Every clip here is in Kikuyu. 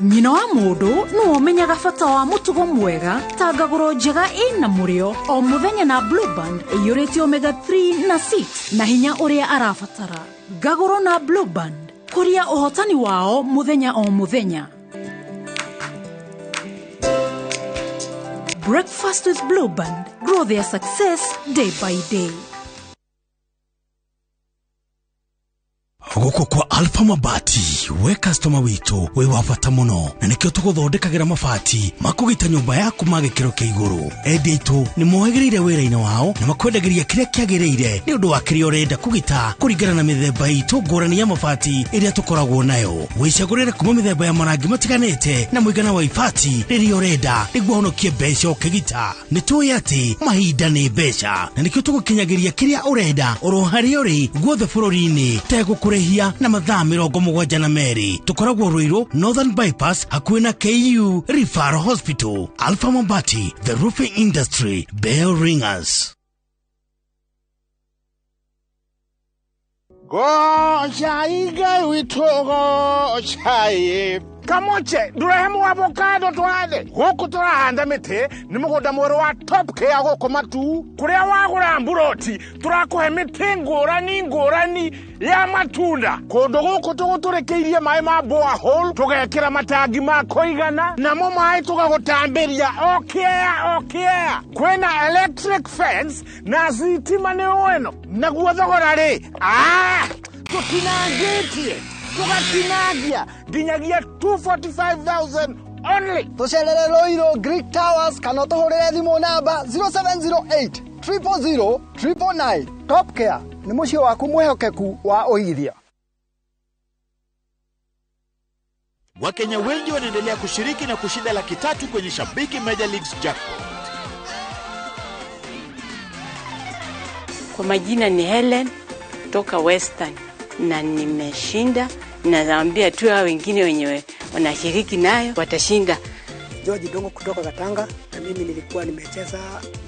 Nyina wa mũndũ nĩwe ũmenyaga bata wa mũtugo mwega ta ngagũro njega ĩna mũrĩo o mũthenya na Blue Band ĩiyũrĩte omega 3 na 6 na hinya ũrĩa arabatara. Ngagũro na Blue Band, kũria ũhotani wao mũthenya o mũthenya. Breakfast with Blue Band. Grow their success day by day. Gũkũ kwa Alpha Mabati, we customer witũ wĩ wa bata mũno, na nĩkĩo tũgũthondekagĩra mabati ma kũgita nyũmba yaku ma gĩkĩro kĩa igũrũ. Endia aitũ nĩ mohĩgĩrĩire wĩra-inĩ wao na makwendagĩria kĩrĩa kĩagĩrĩire nĩ ũndũ wa kĩrĩa ũrenda kũgita kũringana na mĩthemba itũ ngũrani ya mabati ĩrĩa tũkoragwo nayo. Wĩcagũrĩre kuma mĩthemba ya marangi matiganĩte na mũigana wa ibati rĩrĩa ũrenda nĩguo ũhonokie mbeca ũkĩgita. Nĩ tũĩ atĩ mahinda nĩ mbeca, na nĩkĩo tũgũkinyagĩria kĩrĩa ũrenda oro harĩa ũrĩ guothe bũrũri-inĩ tegũkũrĩhia na mathaa 72. Tũkoragwo Ruiru Northern Bypass hakuhĩ na KU Referral Hospital. Alpha Mabati, the roofing industry bell ringers. Goca Ngai witũ, goca. Kamoche ndũrehe avocado twathe gũkũ tũrahanda mĩtĩ nĩ mũgũnda mwerũ wa Top Care gũkũ Matu kũrĩa wagũra mburoti tũrakũhe mĩtĩ ngũrani ngũrani ya matunda. Kũndũ gũkũ tũgũtũrĩkĩirie maĩ ma borehole, tũgekĩra matangi ma kũigana, namo maĩ tũgagũtambĩria o kĩea o kĩea. Kwĩna electric fence na thitima nĩ ĩno, naguo thogora rĩ tũtinangĩtie tũgatinangia nginyagia 245,000 only. Tũcerere Ruiru Greek Towers kana ũtũhũrĩre thimũ namba 0708 000 999. Top Care nĩ mũciĩ waku mwĩhokeku wa ũigithia. Wakenya wengi wanaendelea kushiriki na kushinda 300,000 kwenye Shabiki Major Leagues Jackpot. Kwa majina ni Helen toka Western na nimeshinda, na naambia tu hao wengine wenyewe wanashiriki nayo watashinda. George Dongo kutoka Katanga, na mimi nilikuwa nimecheza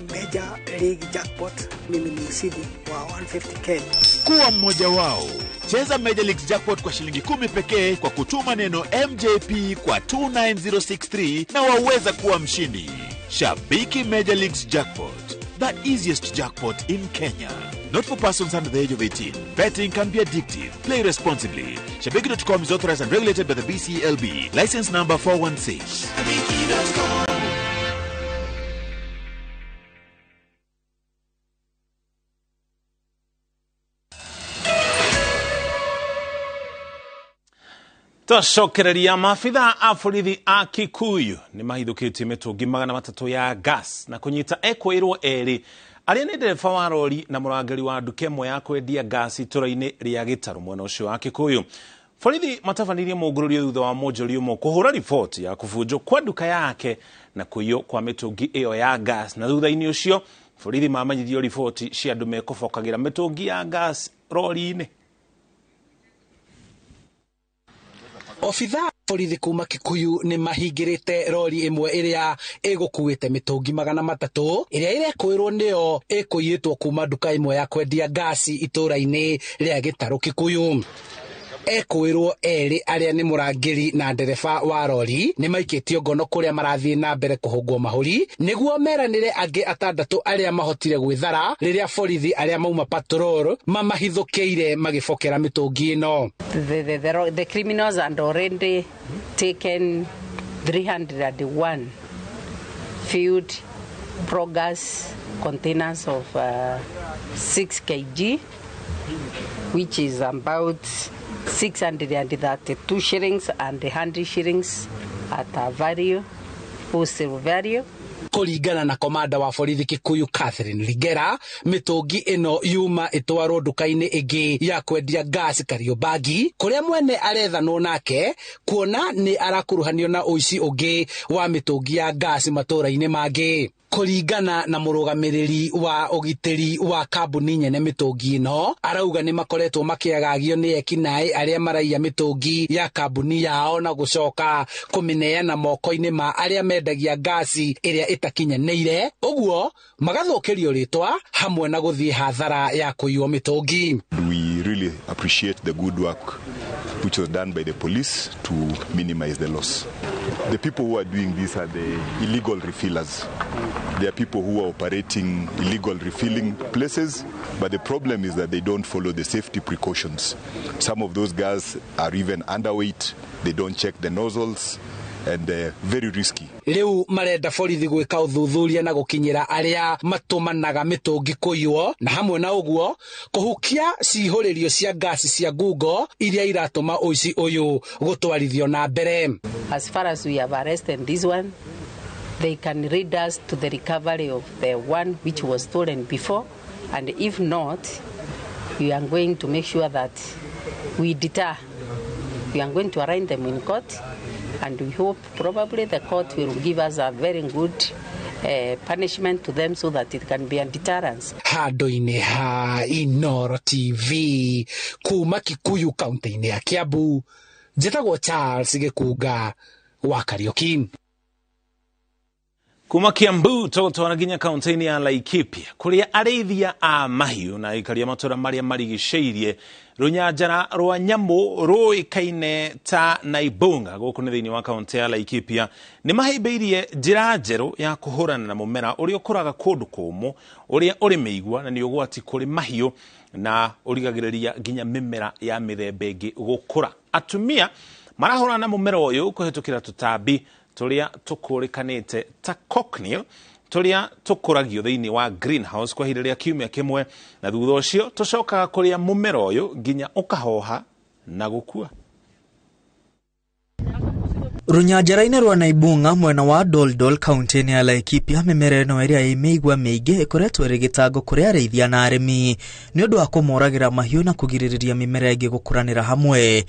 Major League Jackpot. Mimi ni mshindi wa 150K. Kuwa mmoja wao. Cheza Major League Jackpot kwa shilingi 10 pekee kwa kutuma neno MJP kwa 29063 na waweza kuwa mshindi. Shabiki Major Leagues Jackpot, the easiest jackpot in Kenya. Not for persons under the age of 18. Betting can be addictive. Play responsibly. Shabiki.com is authorized and regulated by the BCLB. License number 416. Shabiki.com. Twacokereria maabitha a borithi a Kikuyu nĩ mahithũkĩtie mĩtũngi 300 ya gas na kũnyita ekũĩrwo erĩ arĩa nĩ ndereba wa rori na mũrangĩri wa nduka ĩmwe ya kwendia gas itũra-inĩ rĩa Gĩtarũ mwena ũcio wa Kikuyu. Borithi matabanirie mũngũrũrio thutha wa mũnjũri ũmwe kũhũra riboti ya kũbunjwo kwa nduka yake na kũiywo kwa mĩtũngi ĩyo ya gas, na thutha-inĩ ũcio borithi mamenyithio riboti cia andũ mekũbokagĩra mĩtũngi ya gas rori-inĩ. Obitha borithi kuma Kikuyu nĩ mahingĩrĩte rori ĩmwe ĩrĩa ĩgũkuĩte mĩtũngi 300 ĩrĩa ĩrekũĩrwo nĩyo ĩkũiyĩtwo kuma nduka ĩmwe ya kwendia ngasi itũra-inĩ rĩa Gĩtarũ Kikuyu. Ekũĩrwo erĩ arĩa nĩ mũrangĩri na ndereba wa rori nĩ maikĩtio ngono kũrĩa marathiĩ na mbere kũhũngwo mahũri nĩguo meranĩre angĩ atandatũ arĩa mahotire gwĩthara rĩrĩa borithi arĩa mauma patrol mamahithũkĩire magĩbokera mĩtũngi ĩno. The criminals had already taken 301 filled progress containers of 6 kg, which is about 632 shillings and 100 shillings at a value, wholesale value. Kũringana na komanda wa borithi Kikuyu Catherine Ligera, mĩtũngi ĩno yuma ĩtwarwo nduka-inĩ ĩngĩ ya kwendia gas Kariobangi kũrĩa mwene arethanwo nake kuona nĩ arakuruhanio na ũici ũngĩ wa mĩtũngi ya gas matũra-inĩ mangĩ. Kũringana na mũrũgamĩrĩri wa ũgitĩri wa kambuni nyene mĩtũngi ĩno, arauga nĩ makoretwo makĩagagio nĩ ekinaĩ arĩa maraiya mĩtũngi ya kambuni yao na gũcoka kũmĩneana moko-inĩ ma arĩa mendagia ngasi ĩrĩa ĩtakinyanĩire, ũguo magathũkĩrio rĩtwa hamwe na gũthiĩ hathara ya kũiywo mĩtũngi. We really appreciate the good work which was done by the police to minimize the loss. The people who are doing this are the illegal refillers. They are people who are operating illegal refilling places, but the problem is that they don't follow the safety precautions. Some of those guys are even underweight, they don't check the nozzles, and very risky. Riu marenda borithi gwika uthuthuria na gukinyira aria matumanaga mitungi kuiywo na hamwe na uguo kuhukia cihuririo cia gasi cia ngungo iria iratuma uici uyu gutwarithio na mbere. As far as we have arrested this one, they can lead us to the recovery of the one which was stolen before, and if not, we are going to make sure that we deter. We are going to arraign them in court, and we hope probably the court will give us a very good punishment to them so that it can be a deterrence. Handu-inĩ ha Inooro TV kuma Kikuyu kaunti-inĩ ya Kiambu, njĩtagwo Charles Gĩkunga wa Kariuki. Kuma Kiambu tũgũtwara nginya kaunti-inĩ ya Laikipia kũrĩa arĩithia a mahiũ na aikaria matũra marĩa marigicĩirie rũnyanjara rwa nyamũ rũĩkaine ta Naibunga gũkũ nĩ thĩinĩ wa kaunti ya Laikipia nĩ mahĩmbĩirie njĩra njerũ ya kũhũrana na mũmera ũrĩa ũkũraga kũndũ kũmũ ũrĩa ũrĩ mĩigua na nĩ ũgwati kũrĩ mahiũ na ũrigagĩrĩria nginya mĩmera ya mĩthemba ĩngĩ gũkũra. Atumia marahũrana na mũmera ũyũ kũhĩtũkĩra tũtambi turia tukurikanite ta cochineal turia tukuragio thiini wa greenhouse kwa ihinda rĩa kiumia kĩmwe na thutha ũcio tucokaga kũrĩa mũmera ũyũ nginya ũkahoha na gũkua. Runyanjara-inĩ rwa Naibunga mwena wa Doldol kaunti-inĩ ya Laikipia mĩmera ĩno ĩrĩa ĩ mĩigua mĩingĩ ĩkoretwo ĩrĩ gĩtango kũrĩ arĩithia na arĩmi nĩ ũndũ wa kũmoragĩra mahiũ na kũgirĩrĩria mĩmera ĩngĩ gũkũranĩra hamwe.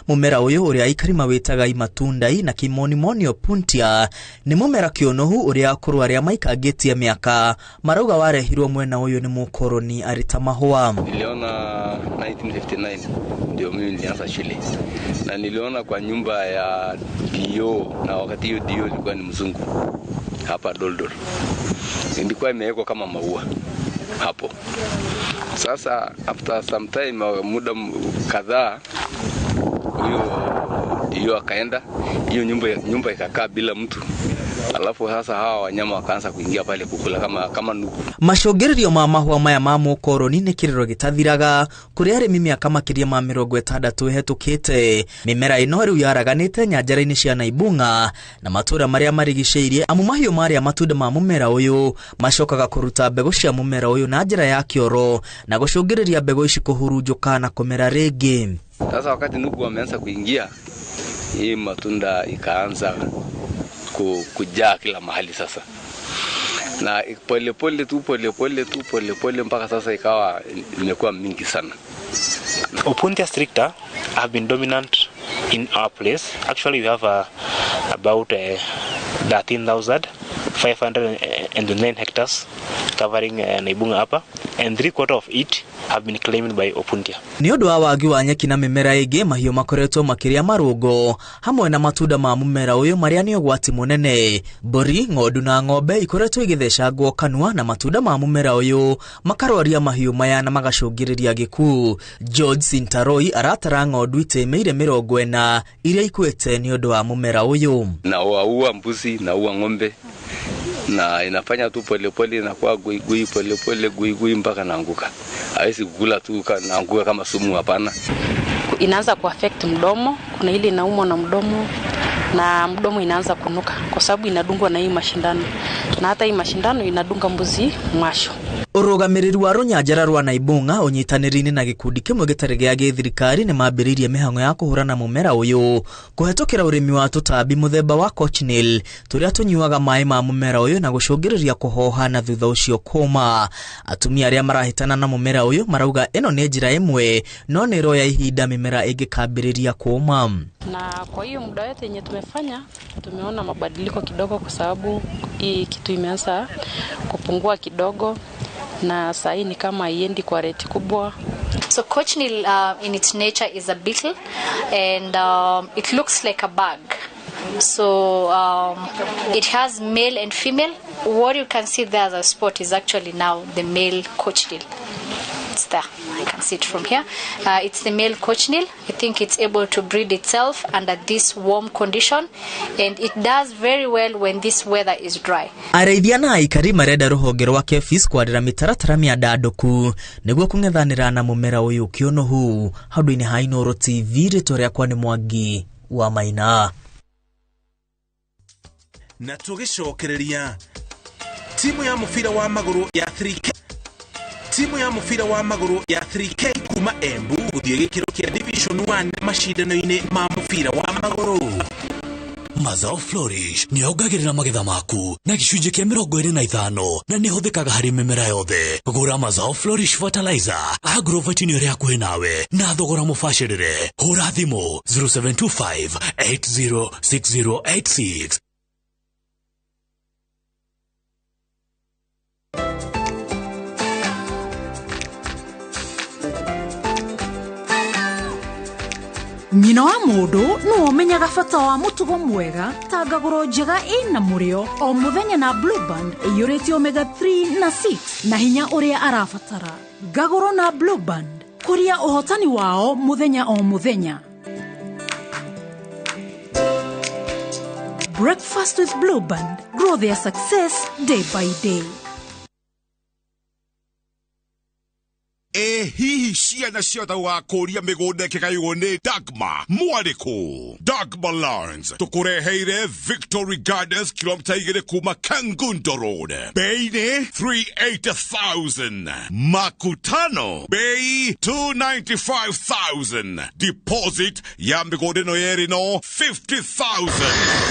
Mumera uyu uria aikari mawitaga imatundai na kimonimoni opuntia ni mumera kionohu uria akuru aria maikangitie miaka marauga warehirwo mwena uyu ni mukoroni arita mahua. Niliona 1959 ndio mimi nilianza shule na niliona kwa nyumba ya Dio, na wakati hiyo Dio ilikuwa ni mzungu hapa Doldol, ilikuwa imewekwa kama maua hapo. Sasa after some time, muda kadhaa, hiyo akaenda, hiyo nyumba ikakaa bila mtu. Alafu sasa hawa wanyama wakaanza kuingia pale kukula kama nuku. Macũngĩrĩrio ma mahũa maya ma mũkoroni nĩ kĩrĩro gĩtathiraga kũrĩ arĩmi mĩaka makĩria ma 60 ĩhetũkĩte. Mĩmera ĩno rĩu yaraganĩte nyanjara-inĩ cia Naibunga na matũra marĩa marigicĩirie amu mahiũ marĩa matunda ma mũmera ũyũ macokaga kũruta mbegũ cia mũmera ũyũ na njĩra ya kĩoro na gũcũngĩrĩria mbegũ ici kũhurunjũka na kũmera rĩngĩ. Sasa wakati nuku wameanza kuingia, hii matunda ikaanza kujaa kila mahali sasa. Na pole pole tu pole pole tu pole pole mpaka sasa ikawa imekuwa mingi sana. Opuntia stricta have been dominant in our place. Actually we have about 13,509 hectares covering Naibunga upper, and 3/4 of it have been claimed by Opuntia. Ni ũndũ wa wagi wa nyeki na mĩmera ĩngĩ mahiũ makoretwo makĩrĩa marũngo hamwe na matunda ma mũmera ũyũ marĩa nĩ ũgwati mũnene. Mbũri, ng'ondu na ng'ombe ikoretwo igĩthecangwo kanua na matunda ma mũmera ũyũ makarwaria mahiũ maya na magacũngĩrĩria gĩkuũ. George Sintaroi aratara ng'ondu itĩmĩire 40 iria ikuĩte nĩ ũndũ wa mũmera ũyũ. Na waua mbuzi na ua ng'ombe na inafanya tu pole pole inakuwa gui gui pole pole gui gui mpaka naanguka. Hawezi kukula tu naanguka kama sumu, hapana. Inaanza kuaffect mdomo, kuna ile inaumwa na mdomo na mdomo inaanza kunuka kwa sababu inadungwa na hii mashindano, na hata hii mashindano inadunga mbuzi mwasho. Ũrũgamĩrĩri wa rũnyanjara rwa Naibunga ũnyitanĩri-inĩ na gĩkundi kĩmwe gĩtarĩ gĩa gĩthirikari nĩ mambĩrĩirie mĩhang'o ya kũhũrana mũmera ũyũ kũhetũkĩra ũrĩmi wa tũtambi mũthemba wa cochineal tũrĩa tũnyuaga maĩ ma mũmera ũyũ na gũcũngĩrĩria kũhoha na thutha ũcio kũma. Atumia arĩa marahĩtana na mũmera ũyũ marauga ĩno nĩ njĩra ĩmwe no nĩ ĩroya ihinda mĩmera ĩngĩkambĩrĩria kũma. Na kwa hiyo muda yote yenye tumefanya tumeona mabadiliko kidogo kwa sababu hii kitu imeanza kupungua kidogo na sahi ni kama haiendi kwa rate kubwa. So cochineal in its nature is a beetle and it looks like a bug. So it has male and female. What you can see there as a spot is actually now the male cochineal. It's It's there. I can see it from here. It's the male cochineal. I think it's able to breed itself under this warm condition, and it does very well when this weather is dry. Arĩithia na aikari marenda rũhonge rwa KEPHIS kwarĩra mĩtaratara mĩandandũku nĩguo kũng'ethanĩra na mũmera ũyũ kĩũnũhu. Handũ-inĩ ha Inooro TV, rĩtwa rĩakwa nĩ Mwangi wa Maina. Na tũgĩcokereria timu ya mũbira wa magũrũ ya 3K timu ya mũbira wa magũrũ ya 3K kuma Embu gũthiĩ gĩkĩro kĩa Division 1 macindano-inĩ ma mũbira wa magũrũ. Mazao Flourish nĩyongagĩrĩra magetha maku na gĩcunjĩ kĩa 25 na nĩhũthĩkaga harĩ mĩmera yothe. Gũra Mazao Flourish Fertilizer agrovet-inĩ ĩrĩa hakuhĩ nawe na thogora mũbacĩrĩre. Hũra thimũ 0725 806086. Nyina wa mũndũ nĩwe ũmenyaga bata wa mũtugo mwega ta ngagũro njega ĩna mũrĩo o mũthenya na Blueband ĩiyũrĩte omega 3 na 6 na hinya ũrĩa arabatara. Ngagũro na Blueband kũria ũhotani wao mũthenya o mũthenya. Breakfast with Blueband. Grow their success day by day. E hihi ciana ciothe wakũria mĩgũnda ĩkĩgaywo nĩ Dagma mwarĩkũ. Dagma Lands tũkũreheire Victory Gardens kilomita 2 kuma Kangundo Road. Bei nĩ 380,000. Makutano bei 295,000. Deposit ya mĩgũnda ĩno yerĩ no 50,000.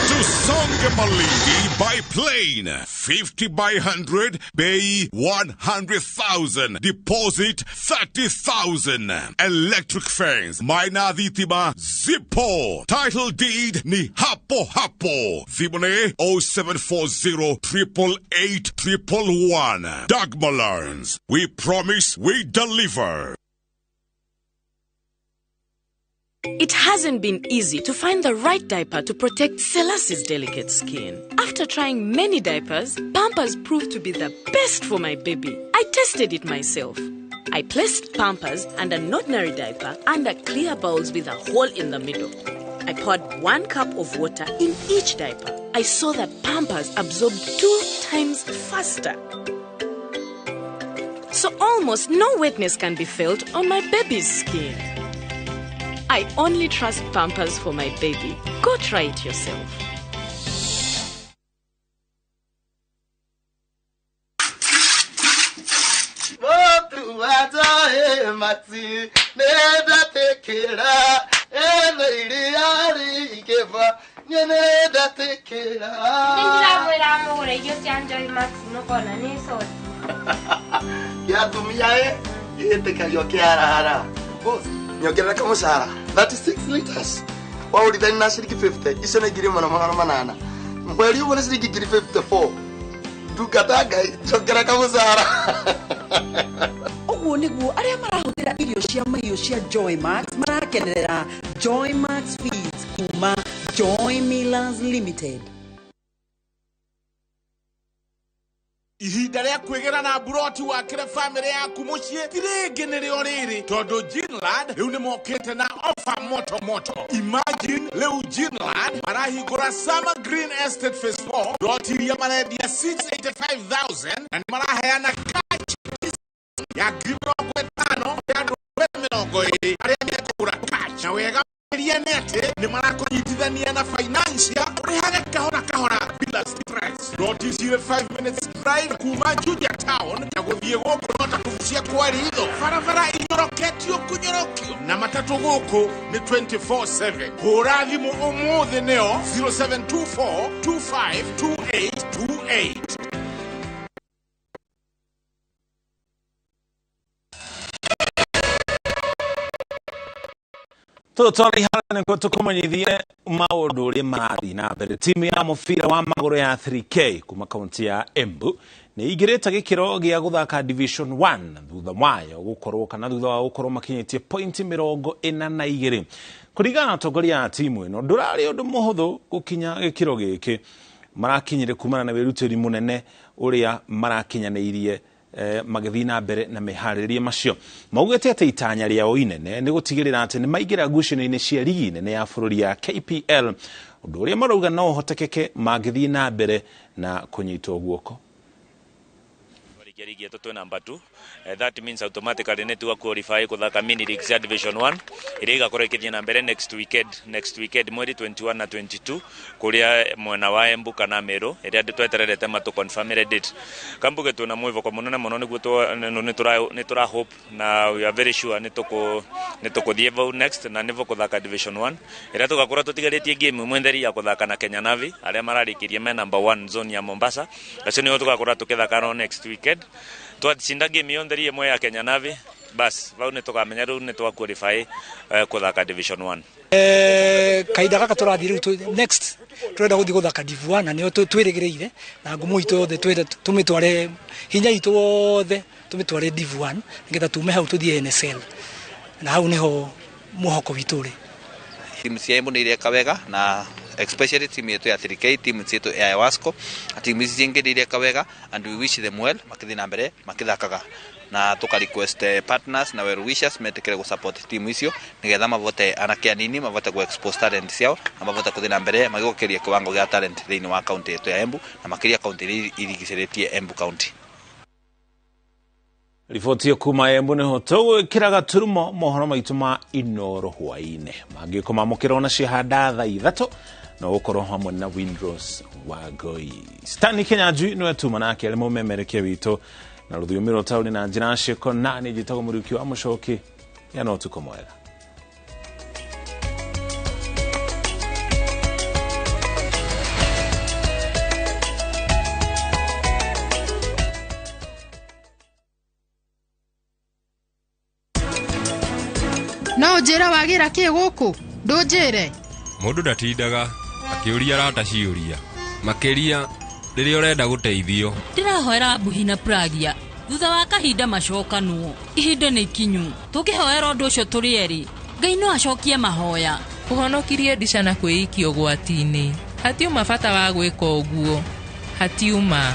Tusonge Malindi by plane 50 by 100 bei 100,000. Deposit 30,000. Electric fence maina thitima zipo. Title deed ni hapo hapo. Thimũ 0740 888 111. Dagma Lands. We promise, we deliver. It hasn't been easy to find the right diaper to protect Selassie's delicate skin. After trying many diapers, Pampers proved to be the best for my baby. I tested it myself. I placed Pampers and an ordinary diaper under clear bowls with a hole in the middle. I poured 1 cup of water in each diaper. I saw that Pampers absorbed 2 times faster. So almost no wetness can be felt on my baby's skin. I only trust Pampers for my baby. Go try it yourself. Nyongerera kamushahara 36 liters waurithani na ciringi 50 icio nĩ 1800 mweri ũmwe nĩ ciringi 54 ndungata Ngai njongera kamushahara. Ũguo nĩguo arĩa marahũthĩra irio cia mahiũ cia Joy Max marakenerera Joy Max Feeds kuma Joy Millers Limited. Ihinda rĩa kwĩgĩra na mburoti wakĩre bamĩrĩ yaku mũciĩ ti rĩngĩ nĩrĩo rĩrĩ tondũ Ginland rĩu nĩmokĩte na ofa moto moto. Imagine rĩu Ginland marahingũra Summer Green Estate Phase 4 roti iria marendia 685,000 na nĩmaraheana cash ya 50,000 ya andũ 20 arĩa mekũgũra cash. Na wega makĩria nĩ atĩ nĩmarakũnyitithania na financial ũrĩhage kahora kahora bila stress. Roti cirĩ 5 minutes drive kuma Juja town na gũthiĩ gũkũ no ta kũbucia kwa ritho. Barabara inyoroketio kũnyorokio na matatũ gũkũ nĩ 24/7. Hũra thimũ ũmũthĩ nĩo 0724 252828. Tũtwarĩ harĩa nĩkuo tũkũmenyithie maũndũ ũrĩa marathiĩ na mbere. Timu ya mũbira wa magũrũ ya 3K kuma kaunti ya Embu nĩ ĩingĩrĩte gĩkĩro gĩa gũthaka Division 1 thutha wayo gũkorwo kana thutha wa gũkorwo makinyĩtie pointi 42. Kũringana na atongoria a timu ĩno ndũrarĩ ũndũ mũhũthũ gũkinya gĩkĩro gĩkĩ. Marakinyire kumana na wĩrutĩri mũnene ũrĩa marakinyanĩirie Magĩthiĩ na mbere na meharĩrĩria macio maugĩte atĩ itanya rĩao inene nĩ gũtigĩrĩra atĩ nĩ maingĩra ngucanio-inĩ cia rigi nene ya bũrũri ya KPL, ũndũ ũrĩa marauga no ũhotekeke mangĩthiĩ na mbere na kũnyitwo guoko. Ligi yetu twe number 2. That means automatically nĩ twa qualify kuthaka mini league ya division 1 iria igakorwo ikithie na mbere next weekend mweri 21 na 22 kuria mwena wa Embu kana Meru, iria twetererete matu confirm date. Kambuge tuna mwivoko munene muno niguo nĩ tũra hope na we are very sure nĩ tũkũthiĩ vau next na nĩvo kuthaka division 1 ĩrĩa tũgakorwo tũtigarĩtie game ĩmwe theri ya kuthaka na Kenya Navy arĩa mararĩkĩrie me number 1 zone ya Mombasa. Acio nĩo tũgakorwo tũkĩthaka no next weekend. Twacinda game iyo theri ĩmwe ya Kenya Navy, bas vau nĩ tũkamenya rĩu nĩ twa qualify kuthaka division 1. Kahinda gaka tũrathiĩ rĩu next tũrenda gũthiĩ gũthaka Div 1 na nĩyo twĩrĩgĩrĩire na ngumo itũ yothe tũmĩtware, hinya itũ wothe tũmĩtware Div 1 nĩgetha tume hau tũthiĩ NSL na hau nĩho mwĩhoko witũ ũrĩ. Timu cia Embu nĩ ireka wega na especially timu yetu ya 3K, timu yetu ya Wasco na timu ici cingĩ nĩ ireka wega and we wish them well makĩthiĩ na mbere makĩthakaga, na tuka request partners na well wishers metikire gu support timu icio nigetha mavote anake anini mavote gu expose talent ciao na mavote kuthii na mbere magigukiria kiwango gia talent thiini wa county yetu ya Embu na makiria county iria irigiciritie Embu County. Riboti ĩyo kuma Embu nĩho tũgwĩkĩra gaturumo mohoro maitũ ma Inoro hwaĩ-inĩ. Mangĩũka mamũkĩra ona cihanda thaa 3 no gũkorwo hamwe na Windrose Wangoi. Stanley Kinyanjui nĩwe tuma nake arĩ mũmemerekia witũ na rũthiomi rwa taũni na njĩra ciĩko, na nĩ njĩtagwo Mũriũki wa Mũcoki. Ya no ũtukũ mwega. No ũnjĩre wagĩra kĩ gũkũ? Ndũnjĩre. Mũndũ ndatindaga akĩũria arata ciũria, makĩria rĩrĩa ũrenda gũteithio. Ndĩrahoera Mbuhi na Pragia thutha wa kahinda macokanwo. Ihinda nĩ ikinyu, tũngĩhoera ũndũ ũcio tũrĩ erĩ, Ngai no acokie mahoya. Ũhonokirie ndica na kwĩikia ũgwati-inĩ. Hatiuma bata wa gwĩka ũguo, hatiuma.